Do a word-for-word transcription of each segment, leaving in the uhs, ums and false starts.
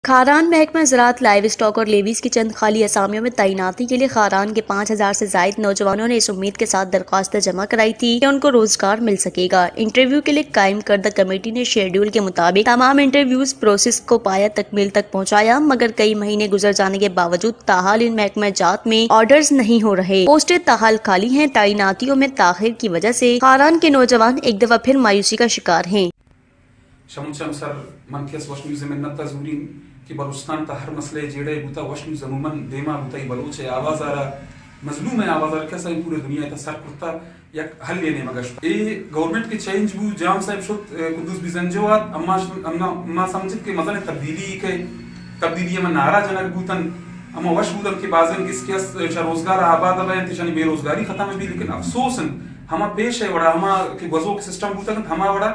خاران۔ محکمہ زراعت، لائیو اسٹاک اور لیویز کی چند خالی اسامیوں میں تعیناتی کے لیے خاران کے پانچ ہزار سے زائد نوجوانوں نے اس امید کے ساتھ درخواستیں جمع کرائی تھی کہ ان کو روزگار مل سکے گا۔ انٹرویو کے لیے قائم کردہ کمیٹی نے شیڈیول کے مطابق تمام انٹرویوز پروسیس کو پایہ تکمیل تک پہنچایا، مگر کئی مہینے گزر جانے کے باوجود تاحال ان محکمہ جات میں آرڈرز نہیں ہو رہے۔ پوسٹیں تاحال خالی ہیں۔ تعیناتیوں میں تاخیر کی وجہ سے خاران کے نوجوان ایک دفعہ پھر مایوسی کا شکار ہیں۔ شمن شمسر، من کہ اس وش نیوز ءِ منت ءَ زورین کہ بلوچستان تا ہر مسئلہ ءِ جیڑہ ءِ بوتا، وش نیوز عموماً دیما بوتا، ای بلوچ ءِ آواز آ را، مظلوم ءِ آواز آ را کس ءَ پورے دنیا ءِ تا سر کرتا، یک حل ءِ نیمہ گشتا۔ اے گورنمنٹ کہ چینج بو، جام صاحب شت، قدوس بزنجو آت، اما ش-، اما، اما سمجھت کہ مزن تبدیلی ءِ کہ تبدیلی ءِ من نعرہ جنگ بوتن، اما وش بوتن کہ بازن گس کہ اس چا روزگار آباد بینت، ایشانی بے روزگاری ختم بی، لیکن افسوس انت ہما پیش ءِ وڑا، ہما کہ گوزوک سسٹم بوتگ انت، ہما وڑا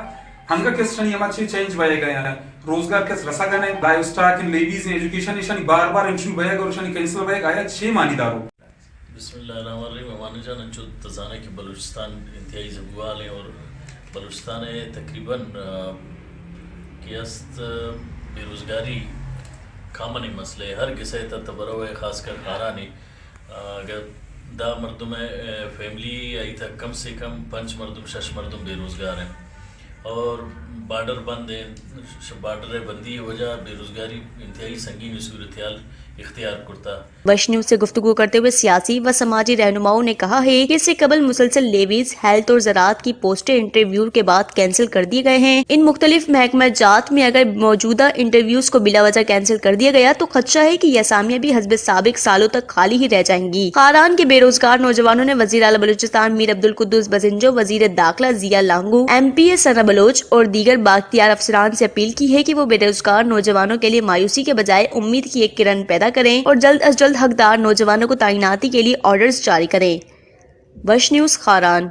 ہنگہ کس ایشانی ہما چے چینج بئیگا یا روزگار کس رسگا نئے۔ لائیو اسٹاک ان، لیویز ان، ایجوکیشن، ایشانی بار بار انٹرویو بئیگ اور ایشانی کینسل بئیگ، آیا چے معنی دارو؟ بسم اللہ الرحمن الرحیم۔ امانہ جان، انچو تو زانے کہ بلوچستان انتہائی زبوال ہیں اور بلوچستان ءِ تقریباً، آ، کہ است، آ، بے روزگاری کامن مسئلہ ہے، ہر گسے تا تبرو ہے، خاص کر خاران ہے۔ آ، اگر دا مردم ءِ، آ، فیملی آئی تا کم سے کم پنچ مردم، شش مردم بے روزگار ہیں اور بارڈر بند ہیں، ش-، بارڈر ءِ بندی وجہ بے روزگاری انتہائی سنگین صورتحال اختیار کرتا۔ وش نیوز سے گفتگو کرتے ہوئے سیاسی و سماجی رہنماؤں نے کہا ہے کہ اس سے قبل مسلسل لیویز، ہیلتھ اور زراعت کی پوسٹیں انٹرویو کے بعد کینسل کر دیے گئے ہیں۔ ان مختلف محکمہ جات میں اگر موجودہ انٹرویوز کو بلا وجہ کینسل کر دیا گیا تو خدشہ ہے کہ یہ اسامیاں بھی حسب سابق سالوں تک خالی ہی رہ جائیں گی۔ خاران کے بے روزگار نوجوانوں نے وزیر اعلیٰ بلوچستان میر عبدالقدوس بزنجو، وزیر داخلہ ضیاء لانگو، ایم پی اے ثنا بلوچ اور دیگر بااختیار افسران سے اپیل کی ہے کہ وہ بے روزگار نوجوانوں کے لیے مایوسی کے بجائے امید کی ایک کرن پیدا کریں اور جلد از جلد حقدار نوجوانوں کو تعیناتی کے لیے آرڈرز جاری کریں۔ وش نیوز خاران۔